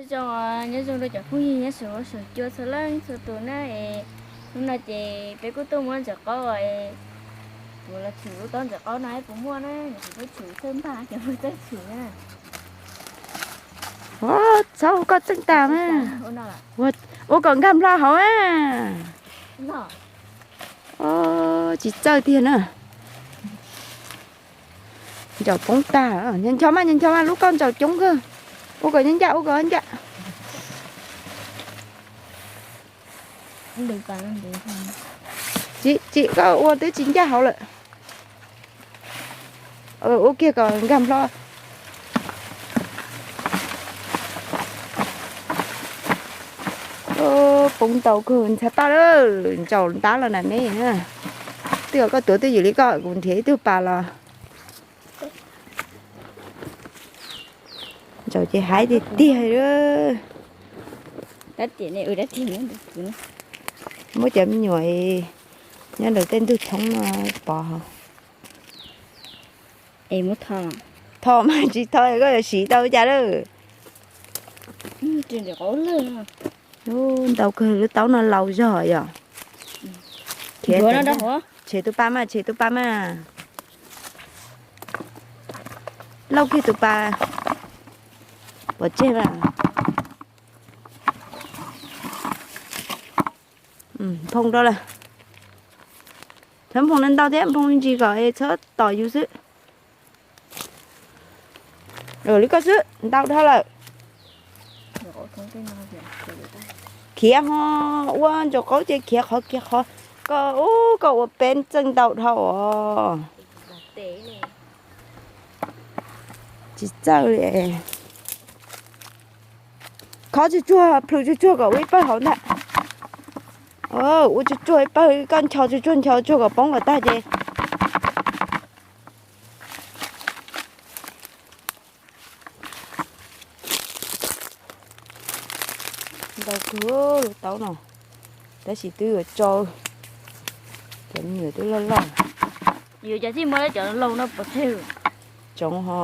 Zoo, nyob zoo rau cov phooj ywg nyob saum huab saum cua txhua leej txhua tus na es, hnub no ces peb kuj tuaj muab ntsaum qaub es, kuv los tshwm lub taub ntsaum qaub no es puas muaj na, kuv kuj tshwm txhawb npaj cov phooj txhawb tshwm na. Ua txhob ua koj txeej tas mas, ua kom nkag nplo hauv na. Tsis txawj tiag na. Ntsaum poob tag, ncho mas ncho mas lub kauj ntsaum coob kawg. Ua kom nyob ncaj ua kom ncaj. Tsis, tsis, koj ua twb tsis ncaj hauv lawm. Ua kiag kom nkag nplo. Poob ntau kawg ntxhais paj lawm, ntsaum ntab los na me. Twb yog koj tuav twj ywm li koj, kuv nrhiav ib tug pas los. Ntsaum ces haib tiag tiag. Muab cov me nyuam nyob ntawm tej ntug tshoob no pov. Tho mas tsis tho koj yuav siv tau cas lawm. Ntau kawg, lub taub no laus zog yom. Tshem tus pas mas, tshem tus pas mas. Lauj kiag tus pas pov tseg mas. Nphoo rau lawm. Txhob nphoo ntau thiab, nphoo me ntsis kom txhob tom yus xwb. Li koj xwb ntau dhau lawm. Khiav ho, ua ntsaum qaub ces khiav qhov kiag qhov. Koj ub, koj ua peb txeej ntau dhau os. Tsis txawj li. Khob tsuag tsuag, plhws tsuag tsuag kom ua ib pawg hauv ntag. Ua tsuag tsuag ib pawg, koj ncho tsuag tsuag ncho tsuag kom poob kom tag ces. Ntau kawg lub taub no, tab sis twb yuav tsau, cov me nyuam twb loj loj. Yuav cas thiaj muab cov laus no pov tseg? Tsoov ho,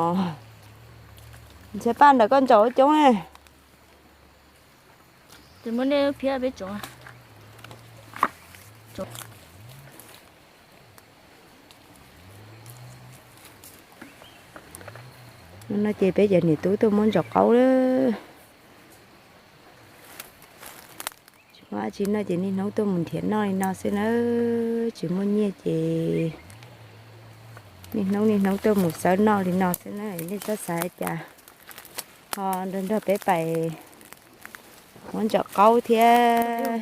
ntxhais paj ntawm koj ntsaum coob ne. Ces muab nej phiab peb tsoov. No ces peb cov niam tub tuaj muab ntsaum qaub lawm. Tsis muaj dab tsi noj ces niaj hnub tuaj mus nrhiav noj li no xwb na. Tsis muaj nyiaj ces niaj hnub niaj hnub tuaj mus xawb noj li no xwb na, nej txhob xav cas. Ho nrog nrog peb pais muab ntsaum qaub thiab.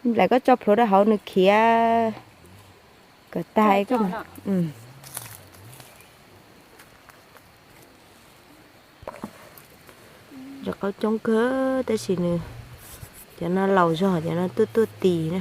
Nplaim koj tso plhuav rau hauv nws khiav kom tag. Ntsaum qaub coob kawg tab sis nws, cov no laus zog, cov no tuaj tuaj tis na.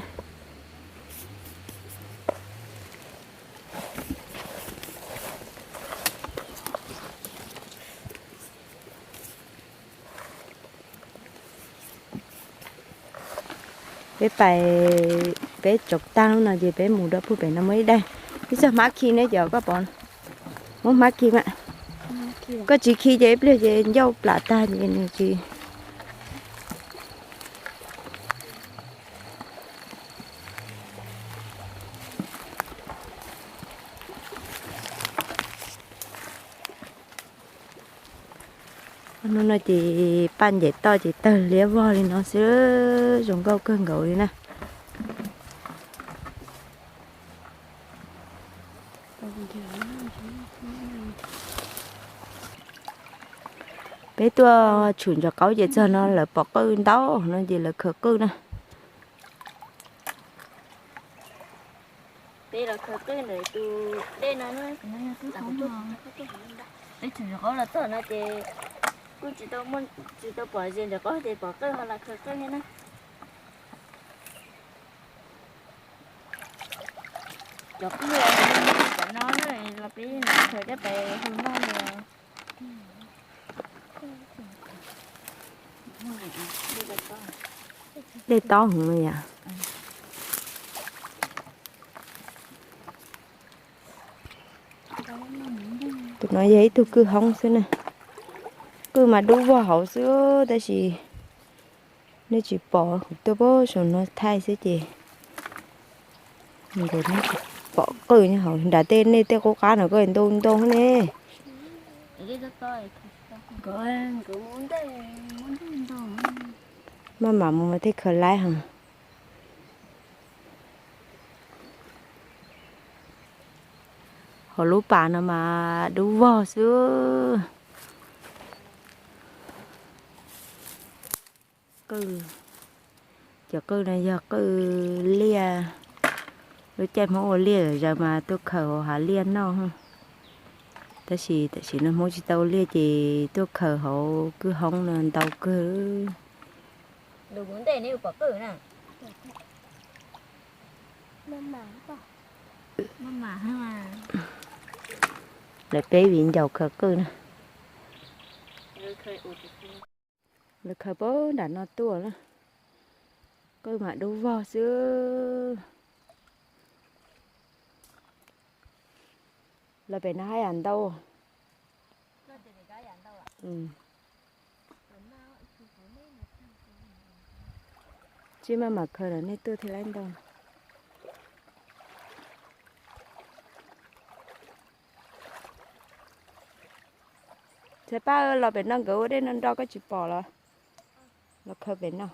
Peb pais, peb tsoov tag lub no ces peb mus rau puag pem no muaj ib daim. Ib txoj hmab khi ne, cov koj pom, muab hmab khi mas. Koj tsis khi ces ib pliag ces ncauj plam tag ces nws tsis. Hnub no ces paj ncaim toj ces tawg liab vog li no xwb, zoo nkauj kawg nkaus li na. Peb tuaj tshwm ntsaum qaub ces txog no lawv pom qwj ntau no ces lawv khaws qwj na. Peb los khaws qwj ntawm tus dej no na. Peb tshwm ntsaum qaub los txog no ces kuj tsis tau pom ze ntsaum qaub ces pom qwj ho los khaws qwj thiab na. Cov qwj cov no los peb khaws coj pais hu noj li. Dej tob heev li yom. Tus no yog ib tug kwj hoob xwb na. Kwj mas dub vog hauv xwb tab sis nej tsis pom, kuv tuaj pem saum no thaij xwb ces nkawd tsis pom kwj nyob hauv. Nram tej nej tej qub qab no koj ntau ntau ne. Maj mam mus mas thiaj khaws laib heev. Hauv lub pas no mas dub vog xwb. Qwj, cov qwj no yog qwj liaj. Lub caij Hmoob ua liaj zaws mas tuaj khaws hauv hav liaj noj. Tab sis tam sim no Hmoob tsis tau ua liaj ces tuaj khaws hauv kwj hoob no ntau kawg. Lawv peb viv ncaus khaws qwj na. Lawv khaws pem nram no tuaj na. Qwj mas dub vog xwb. Los pem no haj yam ntau. Tsis maj mam khaws los nej tuaj thiaj laib ntau. Txhais Paj, los pem no nkawd ua dej no nrog koj tsis pom los? Los khaws pem no.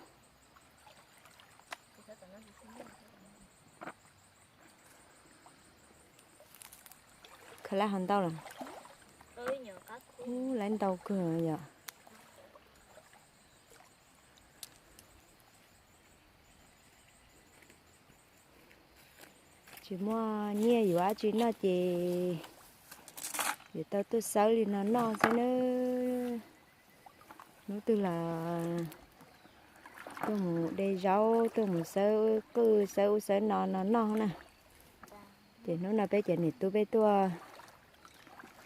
Khaws laib ho ntau los? Laib ntau kawg yom. Tsis muaj nyiaj yuav dab tsi noj ces yuav tau tuaj xawb li no noj xwb nawb. Hnub twg los tuaj mus de zaub, tuaj mus xawb qwj xawb ub xawb no no noj na. Ces hnub no peb cov niam tub peb tuaj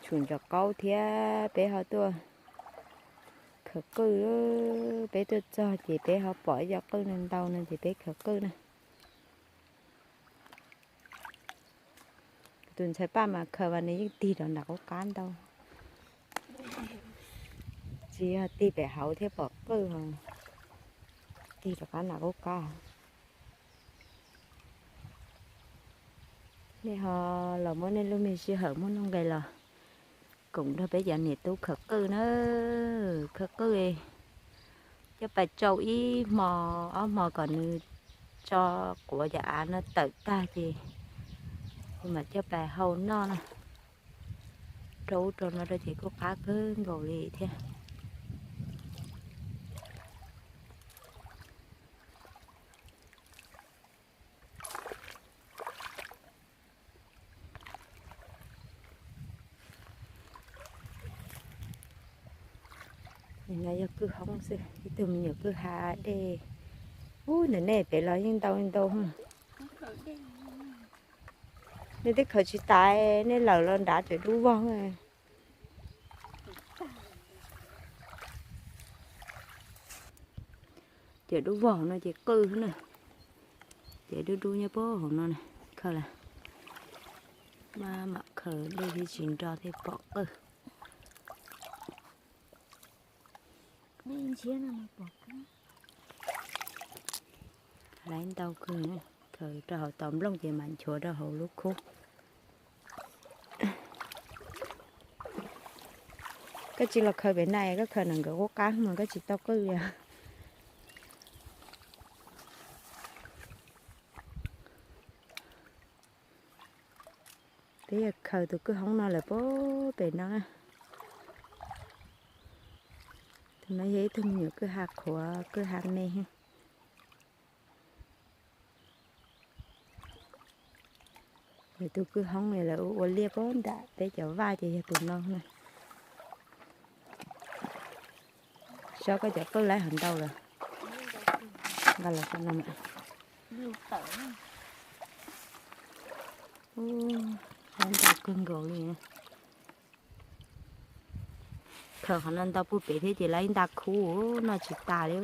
tshum ntsos qaub thiab peb ho tuaj khaws qwj. Peb tuaj txog ces peb ho pom ib co qwj no ntau no ces peb khaws qwj na. Tus ntxhais Paj mas khaws mas nws yeej tig rov nram qub qab ntau. Tsis yog tig pem hauv thiab pom qwj, tig rov qab nram qub qab. Nej ho los muab nej lub me sij hawm muaj nuj nqis los koom nrog peb cov niam tub khaws qwj na. Khaws qwj coj pais tsau ib hmo ob hmo kom nws tso quav cov av no tawm tag ces mam coj pais hau noj na. Rau ub rau no rau ces kuj qab kawg nkaus li thiab. No yog kwj hoob xwb, ib tug me nyuam kwj ha dej. Ub, ntawm nej pem los yeej ntau ntau. Nej twb khaws tsis tas, nej lawm los nrad tseem dub vog. Ces dub vog no ces qwj na. Ces dub dub nyob puag hauv no na. Khaws las, mam khaws dej thiaj tsis nro thiaj pom qwj. Laib ntau kawg, khaws rau hauv tau nplooj ces mam nchuav rau hauv lub khub. Koj tsis los khaws pem na, koj khaws nram nkawd qub qab mas koj tsis tau qwj li. Peb yog khaws tus kwj hoob no lawm puag pem no. Tus no yog ib tug me nyuam kwj ha qhuav kwj ha me. Lawv tus kwj hoob lawv ua liaj puag nram peb cov vaj ces yog tus no na. Saib koj cov qwj laib hov ntau lawm. Nqa los no. Laib ntau kawg nkaus li. Khaws qhov no ntau puag pem thiab ces laib nta khub noj tsis tas li.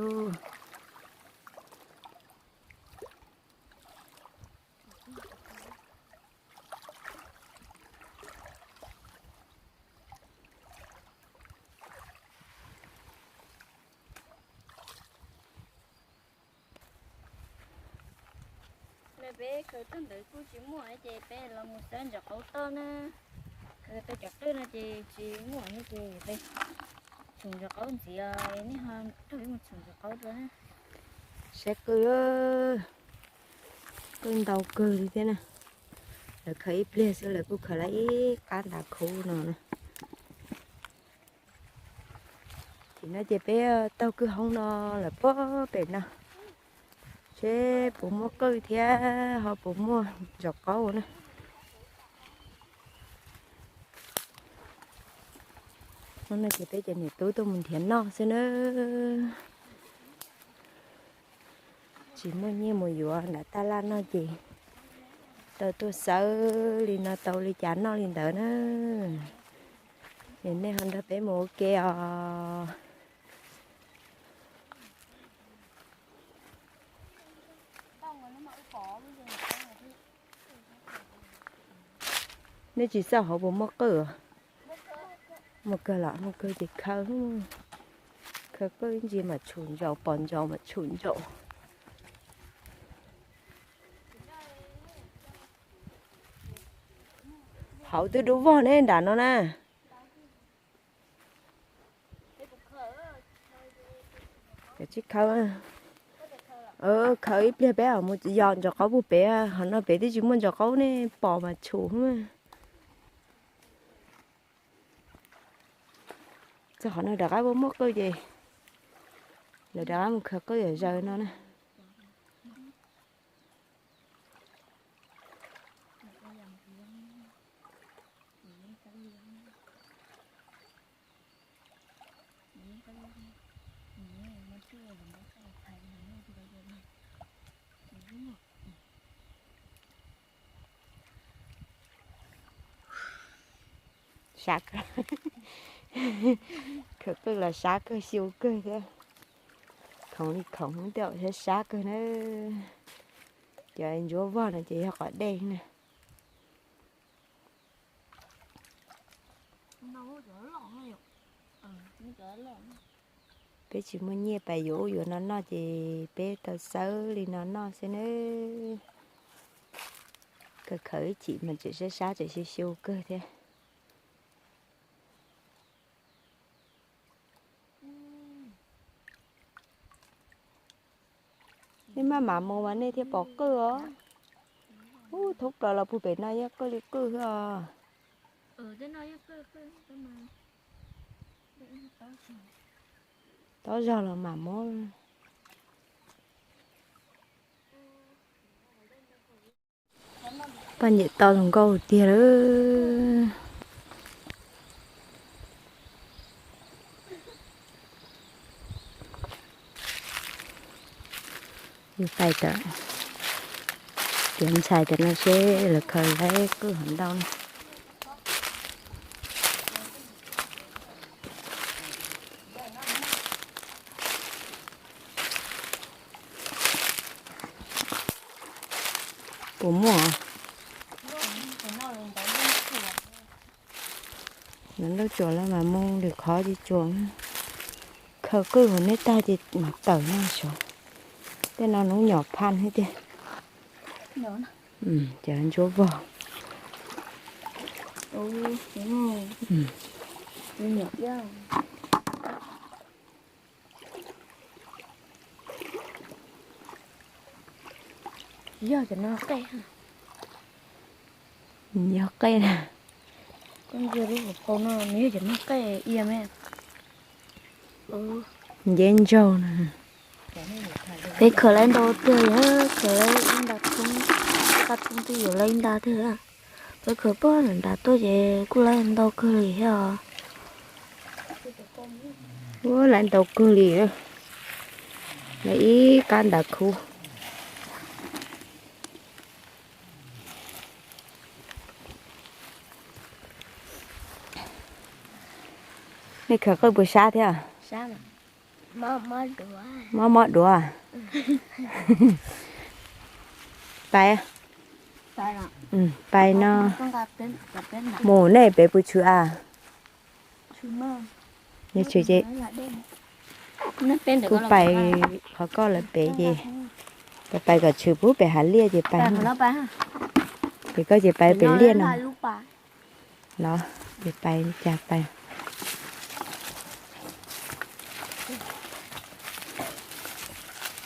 Peb khaws tau ntawd kuj tsis muaj ces peb los mus xawb ntsaum qaub toj na. Khaws tau cov qwj no ces tsis muaj ces peb tshum ntsaum qaub ntxiv, nej ho nrog peb mus tshum ntsaum qaub dua na. Saib qwj, qwj ntau kawg li thiab na. Lawv khaws ib pliag xwb lawv kuj khaws lawm ib qab ntav khuv no na. Tim no ces peb taug kwj hoob no lawm puag pem no, seb puas muaj qwj thiab ho puas muaj ntsaum qaub na. Hnub no ces peb cov niam tub tuaj mus nrhiav noj xwb na. Tsis muaj nyiaj mus yuav nram taj laj noj ces tau tuaj xawb li no tau li cas noj li ntawd na. Es nej ho nrog peb mus ua ke os. Nej tsis xauj hauv puas muaj qwj? Muaj kawg los muaj kawg ces khaws, khaws qwj ib ntsis mam tshum ntsaum, pom ntsaum mam tshum ntsaum. Hauv twb dub vog ne nram no na. Khaws, khaws ib pliag peb mus yos ntsaum qaub puag pem, qhov no pem twb tsis muaj ntsaum qaub ne, pom mas tshum. Txog qhov no rov qab muaj muaj qwj ces lawv rov qab mus khaws qwj yam zaws no na. Sab kawg. Khaws qwj los sab kawg xyu kawg thiab. Khoom li khoom tej sab sab kawg na. Cov ntsuab vog no ces yog qos dej na. Peb tsis muaj nyiaj pais yuav ub yuav no noj ces peb tau xawb li no noj xwb nawb. Khaws khaws ib chim mas tseem sab sab tseem xyu xyu kawg thiab. Nej maj mam mus mas nej thiaj pom qwj os. Ub, thoob plaws los puag pem no yeej qwj li qwj xwb os. Tob zog los mam mus. Poj niam to zoo nkauj tiag lawm. Yus pais tom tiav ntxhais tam no seb lawv khaws lawv qwj hov ntau na. Puas muaj? Nws lub tsuas los mas mus lwm qhov ces tsuas khaws qwj hauv neb tag ces tawm no sav. Tej no hnub nyom phaj thiab tiag. Cov ntsuab vog. Yog cov no qej. Yog qej na. Koj ntsia lub hauv paus no nws yog cov no qej ia me. Nceb ntsaug na. Peb khaws lawv ntau tiag, khaws lawv ib nta thoob, ib nta thoob twb yuav lawv ib nta tiag. Peb khaws puag nram tuaj ces kuj lawv ntau kawg li thiab os. Ua lawv ntau kawg li, lawv ib qab ntav khuv. Nej khaws qwj puas sab thiab? Mob mob duav. Pais, pais no. Mus nej pem puas tshwm a? Kuv pais qhov koj lawm pem ces Koj pais kom tshwm pub pem hav liaj ces pais. Ces koj ces pais pem liaj no. No, ces pais cas pais.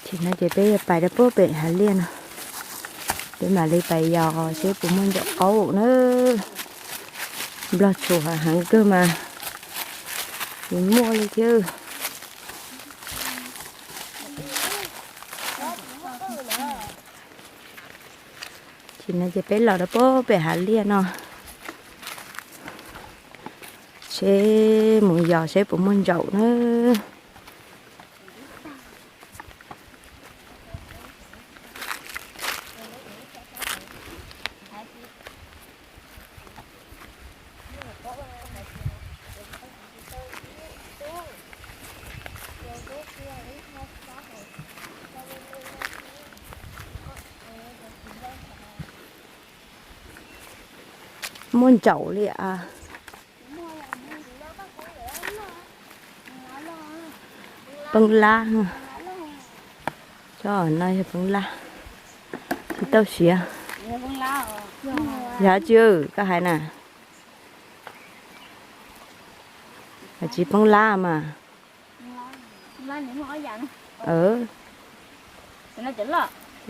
Ces no ces peb yuav pais rau pub pem hav liaj no. Peb mam li pais yos seb puas muaj ntsaum qaub na. Nplog tshum heev kawg mas tsis muaj li thiab. Ces no ces peb los rau pem hav liaj no, seb mus yos seb puas muaj ntsaum na. Muaj ntsaum li as. Poob lab. Tsob no yog poob lab, tsis tau siav. Yog tsis, koj hais na. Tsis poob lab mas.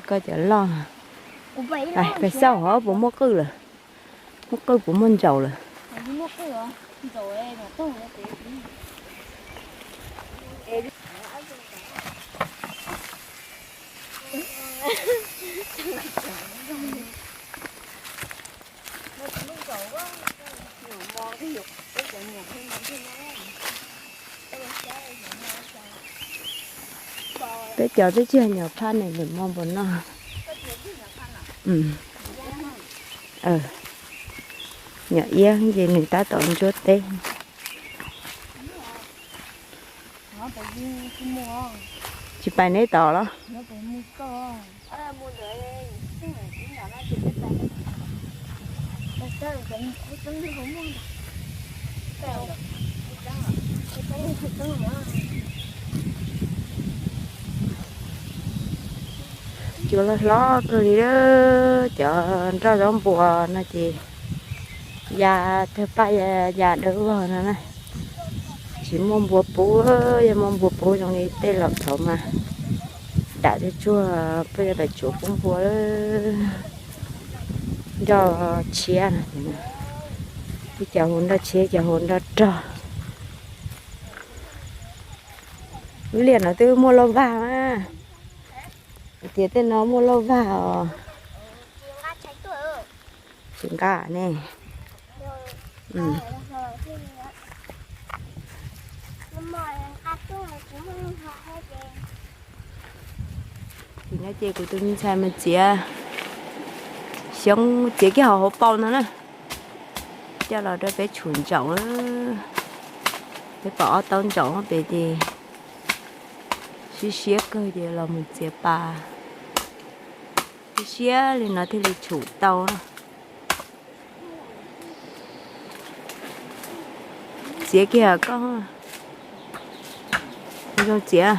Koj cov loj. Pais xauj hov puas muaj qwj lawm. Muaj qwj puas muaj ntsaum lawm. Peb cov twb tsis yog nyuam phaj ne, lwm mo npaum no. Nyuam iab ces nws tab tom ntsuab teb. Tsis pais neb tod los? Cua loj hlob kawg li, cov nroj zaub npua no ces ya tawg paj ya dawb vog no na. Tsis muaj npua pub, yog muaj npua pub zoo li tej laus thaud mas dam tsuag tsuag peb yuav pais tsuav pub npua. Nroj tshiab no, ib co hu nroj tshiab, ib co hu nroj rog. Lub liaj no twb muaj lauj vag na. Hais tias tej no muaj lauj vag os. Tsis nqa ne. Tim no ces kuv tus me ntxhais mus txiav xyoob, txiav kiag hauv hauv paus no na, coj los rau peb tshum ntsaum. Peb pom ob taub ntsaum pem ces siab siab kawg ces los mus txiav pas. Siab siab li no thiaj li tshum tau. Txiav kiag koj, zoo txiav.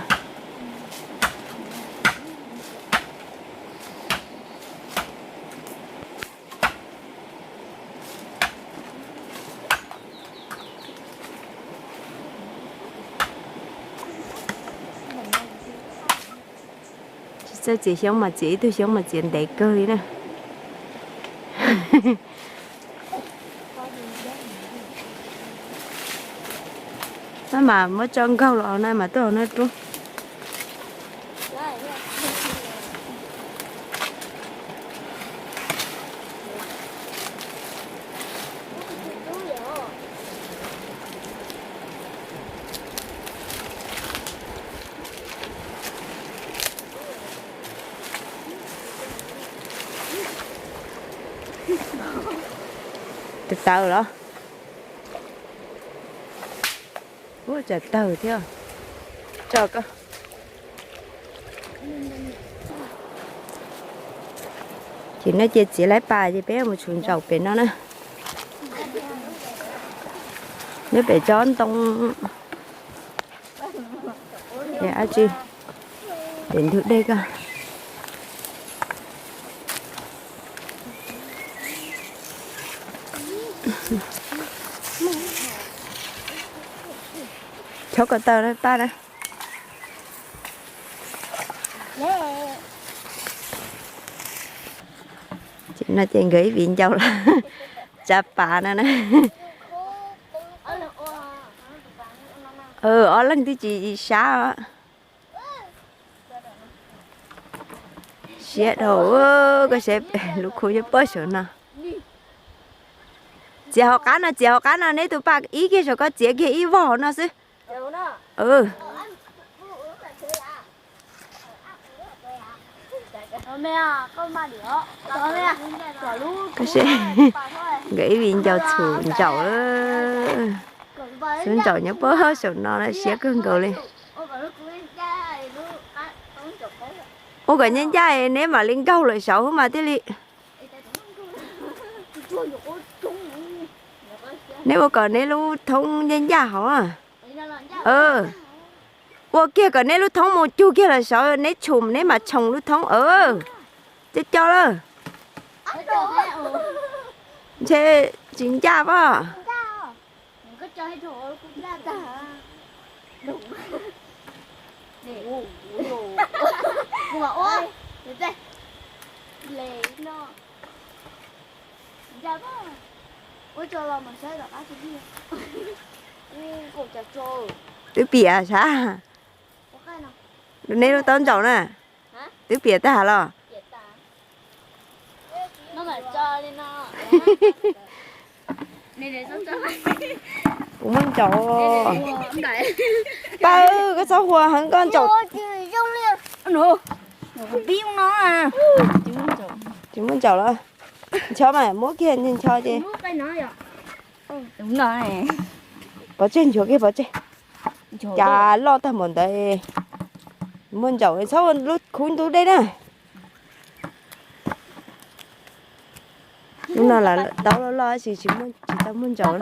Tsis txawj txiav xyoob mas txiav ib tug xyoob mas txiav ntev kawg li na. Maj mam muab tso nkaug los na mas tuaj hauv no rub. Tus taws los. Ua tsam tawg thiab. Tso koj. Ces no ces txiav lawm pas ces peb mus tshum ntsaum pem no na. Nyob pem tsob ntoo. Dab tsi? Pem ntug dej koj. Chob ko taw na paj na. Ces no ces nkawd ib viv ncaus los tsa pav no na. Ob leeg twb tsis sab. Siab dhau, koj saib lub khub nyob pog saum no. Txiav hauv qab no, txiav hauv qab no, neb tus paj ib kiag saum koj txiav kiag ib vog hauv no xwb. Nkawd ib viv ncaus txhum ntsaum, xub ntsaum nyob pog saum no na, siab kawg nkaus li. Ua kom ncaj ncaj neb mam li nkaug lawm saud mas thiaj li. Neb ua kom neb lub thoob ncaj ncaj hauv. Ua kiag kom neb lub thoob mus cug kiag los saud, neb tshum neb mam tshoom lub thoob. Cov cov lawm. Ntshe tsis ncaj pob. Twb piam sab. Neb lub taub ntsaum na. Twb piam tag los. Kuv muab ntsaum. Pawg, koj txhob hua heev, koj ntsaum. Tsis muab ntsaum los. Ncho mas, muab kiag ncho ces. Pov tseg, nchuav kiag pov tseg. Cas loj tag npaum ntawd. Muab ntsaum, txhob ua lub khub ntub dej na. Lub no los taub loj loj tab sis tsis tau muab ntsaum.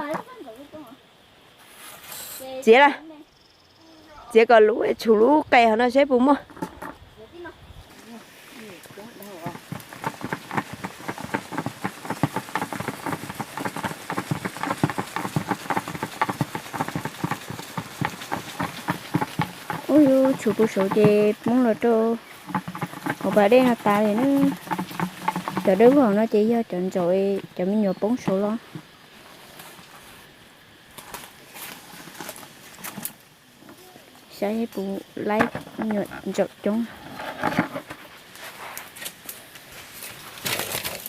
Txiav lawm. Txiav kom lub tshum lub qe hauv no seb puas muaj. Ub, yus tshum puag saud ces poob los rau hauv pas dej no tas li na. Cov dawb vog no ces yog cov ntsaum, cov me nyuam poob saud los. Saib puas laib me nyuam ntsaum coob.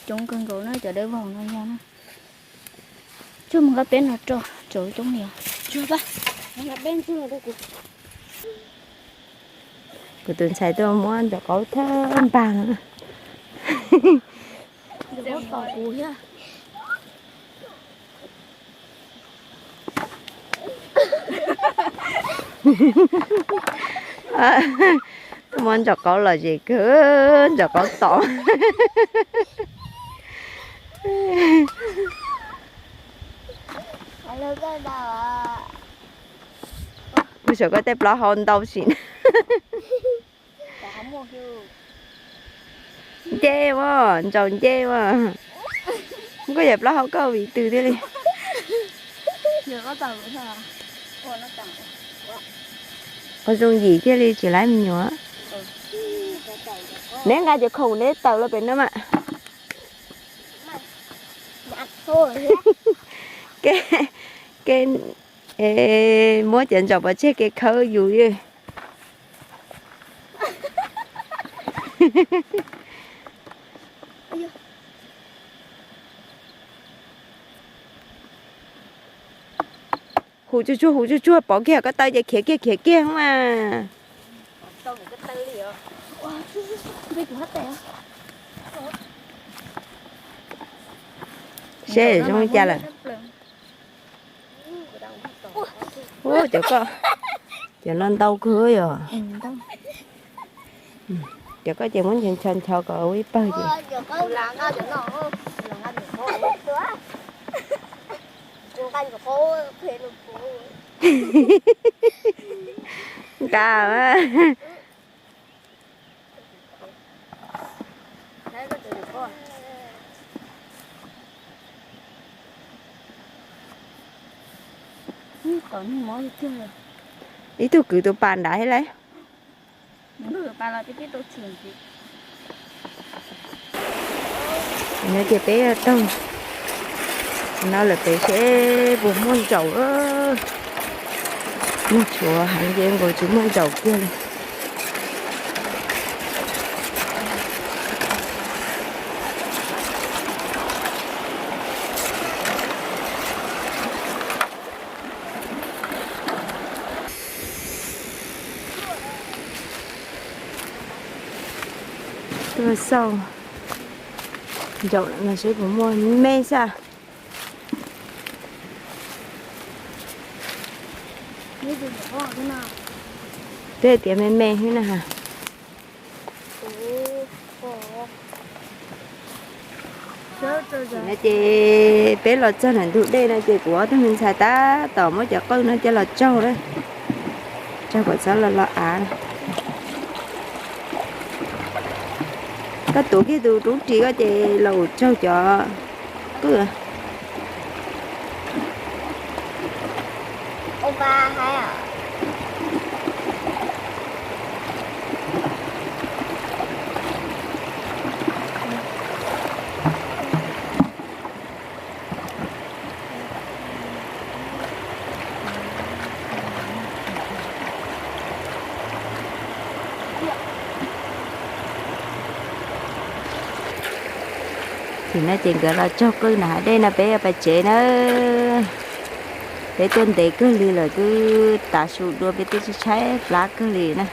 Coob kawg nkaus na, cov dawb vog no yog na. Tsuag mus nqa peb no tso, tsaus coob li os. Kuv tus ntxhais tuaj muab ntsaum qaub thawb npag no. Tuaj muab ntsaum qaub los zem kawg, ntsaum qaub tom. Ua saum koj tej plaub hau ntau sim. Nce ua, ntsaum nce ua. Muab koj yam plaub hau koj vim twg thiaj li. Ua zoo yim thiaj li tsis laib me nyuam. Neb nqa cov khoom neb tawm los pem no mas. Ke, ke, muab cov ntsaum pov tseg ke khawb yus. Hu tsuag tsuag, hu tsuag tsuag, pov kiag koj taw ces khiav kiag khiav kiag mas. Seb zoo li cas lawm. Ua cov ko, cov no ntau kawg yog. Cov ko ces muab ncho ncho ncho kom ua ib pawg ces. Nqa. Ib tug kwv tus pas nrad thiab lauj. Nyob ces peb taug no lawm pem seb puas muaj ntsaum. Muaj tshuav heev ces nkaus tsis muaj ntsaum kiag li. Tuaj xauj ntsaum no seb puas muaj me xwb. Twb tias me me xwb na ha. No ces peb los txog ntawm ntug dej no ces kuv ob tug me ntxhais tab tom muab cov qwj no coj los tsaug na, tsaug kom txhob los lo av. Koj tuav kiag tus roob ris koj ces los ua tsaug cov qwj. Ces no ces nkawd los tsaug qwj nram hav dej no peb yuav pais tsev na. Peb tuaj ntev kawg li lawm twb tav su dua peb twb tshaib tshaib plab kawg li na.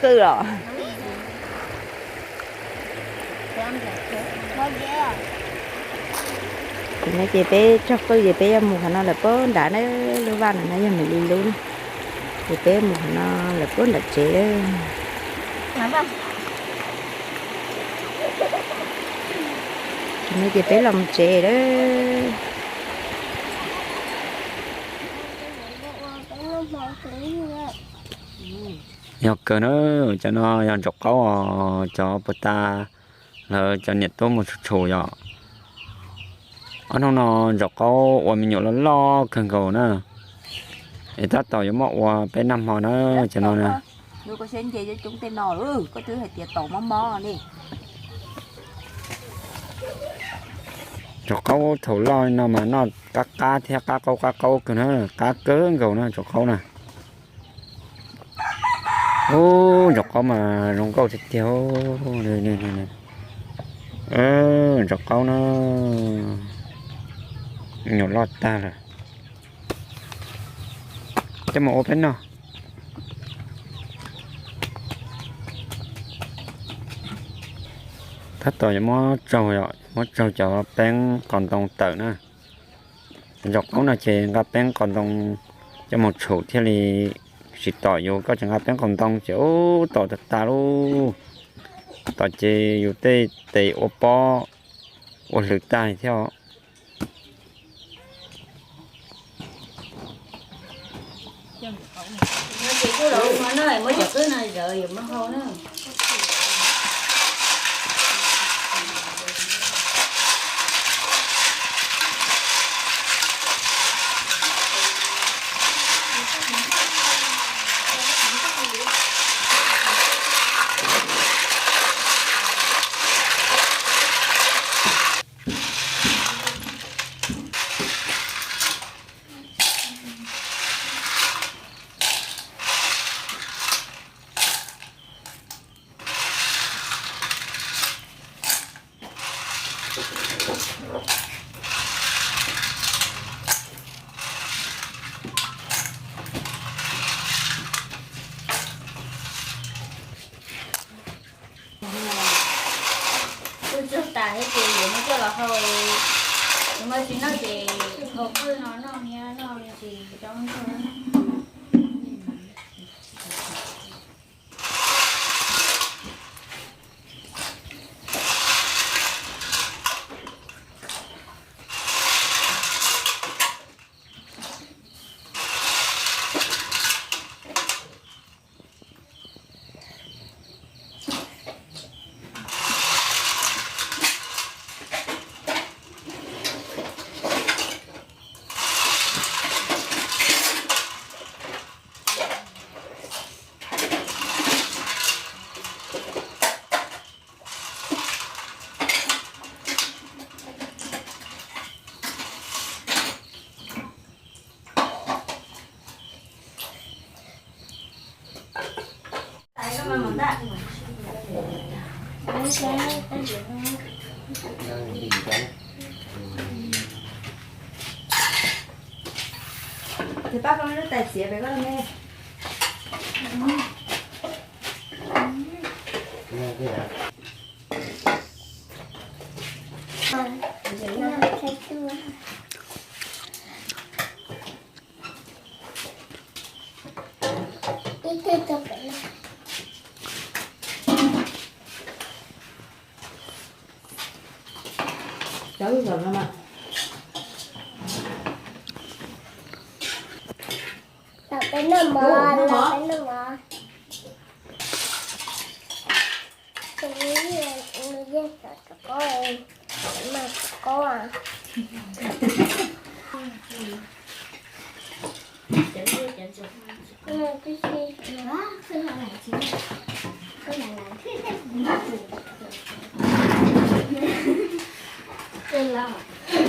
Qwj los. Ces no ces peb tsaug qwj ces peb yuav mus qhov no lawm puag nrad na, lub vaj no no yog Maiv Lis lub na. Ces peb mus qhov no lawm puag nram tsev. Ces no ces peb los mus tsev lawm. Yog kawg na, cov no yog ntsaum qaub os, cov puag ta lawv cov niam tub mus tshum tshum yom. Ob hnub no ntsaum qaub ua me nyuam loj loj kawg nkaus na. Es tab tom yuav muab ua peb nag hmo na, cov no na. Ntsaum qaub thaum loj li no mas noj qab qab thiab qab qaub qab qaub kawg na, qab kawg nkaus na ntsaum qaub na. Ub, ntsaum qaub mas zoo nkauj tiag tiag. Ntsaum qaub na, me nyuam loj tag lawm. Coj mus ua peb noj. Tab tom yuav muab tsaug, muab tsaug cov peeb qos ntoo tawm na. Ntsaum qaub no ces nqa peeb qos ntoo coj mus tshum thiaj li tsis tom yus, koj tsis nqa peeb qos ntoo ces ub tom tag tag lauj. Tom ces yus tej tes ua pob ua hlwv tag thiab os. Tas thiab ces yuav muab coj los hau, yuav muab tsis noj ces hau qwj no noj thiab noj li ces coob noj. Ces pab koj lub tais txiav pem koj me. Cov lub zom no mas. Los peb noj mov, los peb noj mov. Tus yeej cov qaub, mas qaub.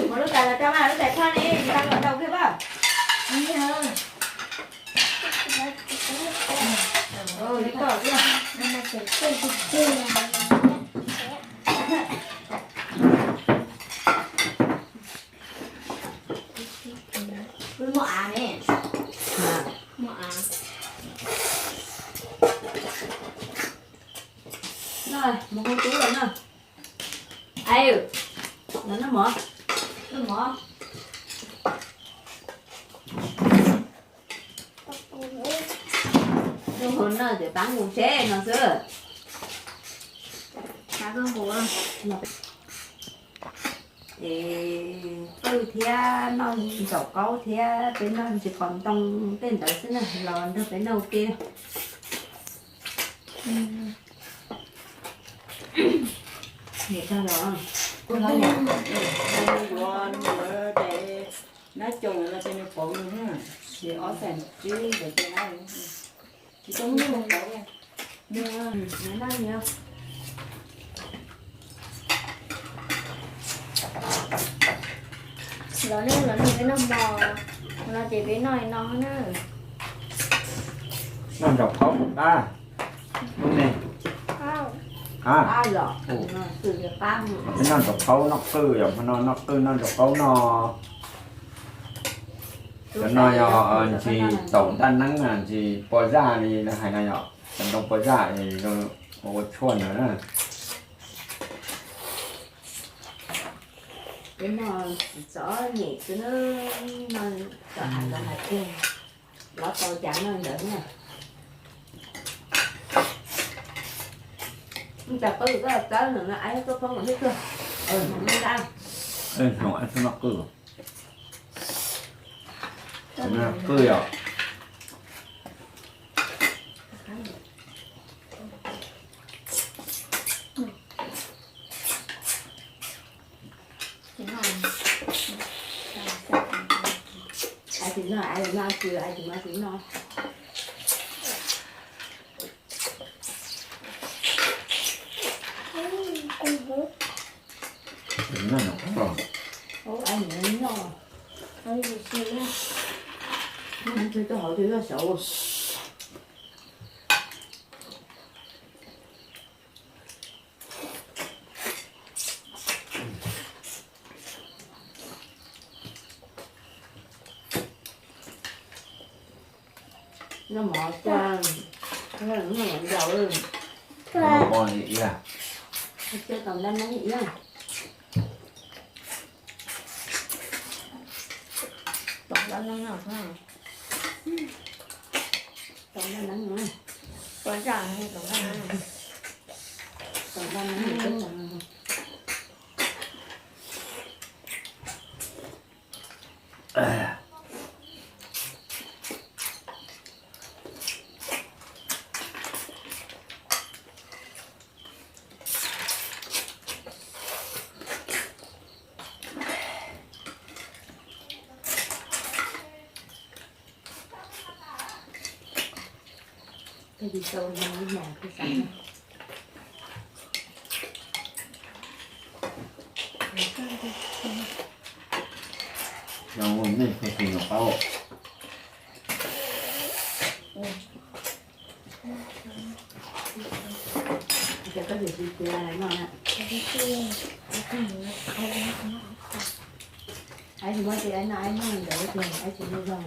Ua lub tais los rau mas, lub tais thoj ne, tsis tau kom tau kiag pab. Muaj av ne. Muaj av. Noj mov hauv tub los noj. Ai, los noj mov. Noj mov. Noj hauv no ces pab mus tsev no xwb. Es qwj thiab noj ntsaum qaub thiab peb noj ntsis qos ntoo tej ntawd xwb na, los nrog peb noj ua ke. Niam tag los, yuav nab coos no ces nws pauv nws, ces ob xees tsib ntawd ces nab, tsis tau muaj pauv. Los nej los nej peb noj mov, no ces peb noj li no na. Noj ntsaum qaub pab. Lub ne. A, peb noj ntsaum qaub noj qwj yom, hmo no noj qwj noj ntsaum qaub no. Cov no yog ntsis taum ntaj neeb, ntsis pos zaj li lawv hais no yom, cov ntoo pos zaj ua tshuaj ntawd na. Peb noj txiv txob nyem xwb na, noj tom hav zoov hav tsuag, lov tau cas noj ntawd na. Ib tsam qwj koj txawb no, aib tuaj poob kom hlwb tuag. Hnoos aib txhob noj qwj. Qwj yom. Ai tsis noj, ai tsis noj, tsis noj. Noj nyuam qhuav los. Ub, ai nyuam noj. Noj twb hauv twb loj saud. Noj mov tag, noj mov ncaus. Noj mov li iab. Cia tom ntaj neeb iab. Yog nej kho tus nyuam qaub. Ces koj tsis tias no na. Ai tsis muaj ces ai no ai noj ntawd ces ai tsis muaj zog.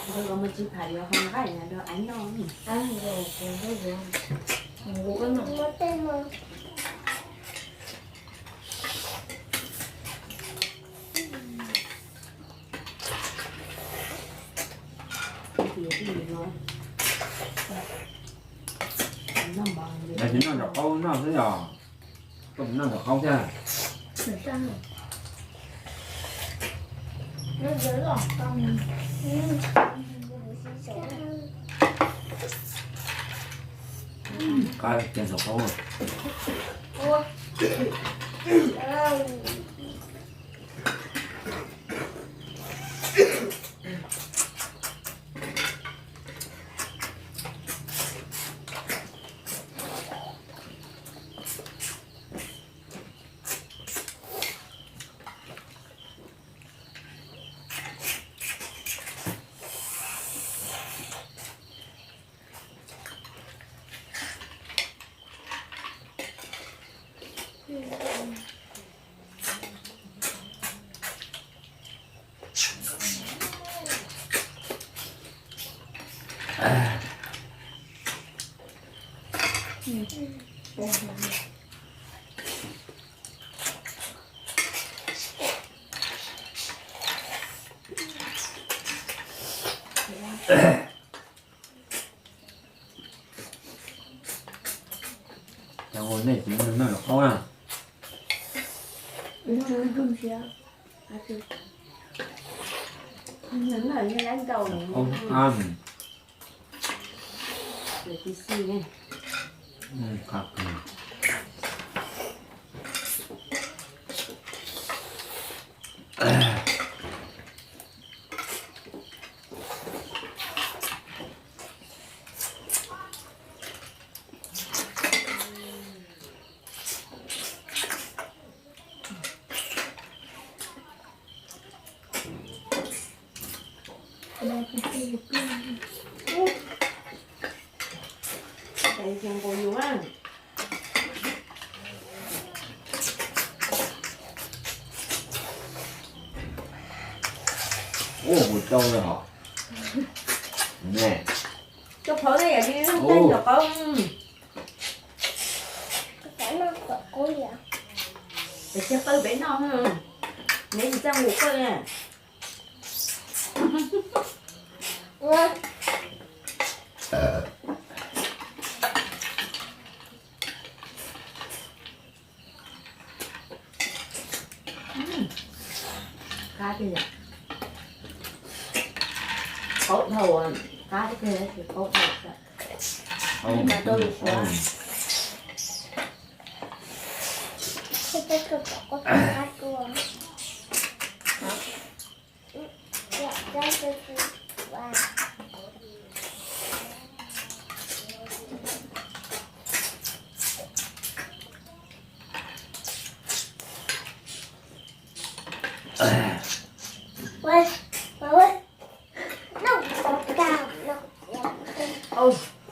Nkawd kom mus tsis tham yuav ho nqaij na rau aiv noj. Noj nram qaub noj xwb yog, koj noj nram qaub thiab. Qab tiag nram qaub. Cas ua nej tsis noj nram qaub na? Qaub qab. Ua hu cau lawm hos. Cau phauv ne yom, cov nyuam qaub. Peb tsis qawj peb noj, neb tsis txaj nqus qawj na. Qab tiag, qaub dhau, qab tiag, qaub dhau. Mas tau lus suav. Ua,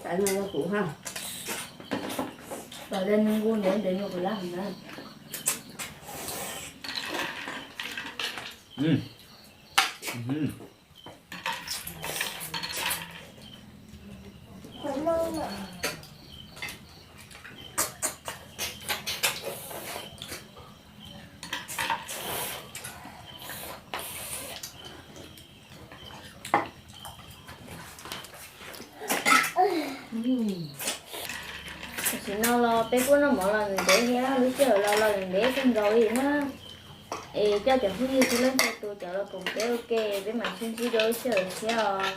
xav no yog kuv ha. Los de nws nkuj ntev ntev nyuam qhuav lab heev na. Tam sim no los peb kuj noj mov los ntev thiab, lub sij hawm los los ntev kawg nkaus li na. Es coj cov phooj ywg txhua leej txhua tus cov los koom peb ua ke, peb mam sib ntsib dua lub sij hawm tshiab os.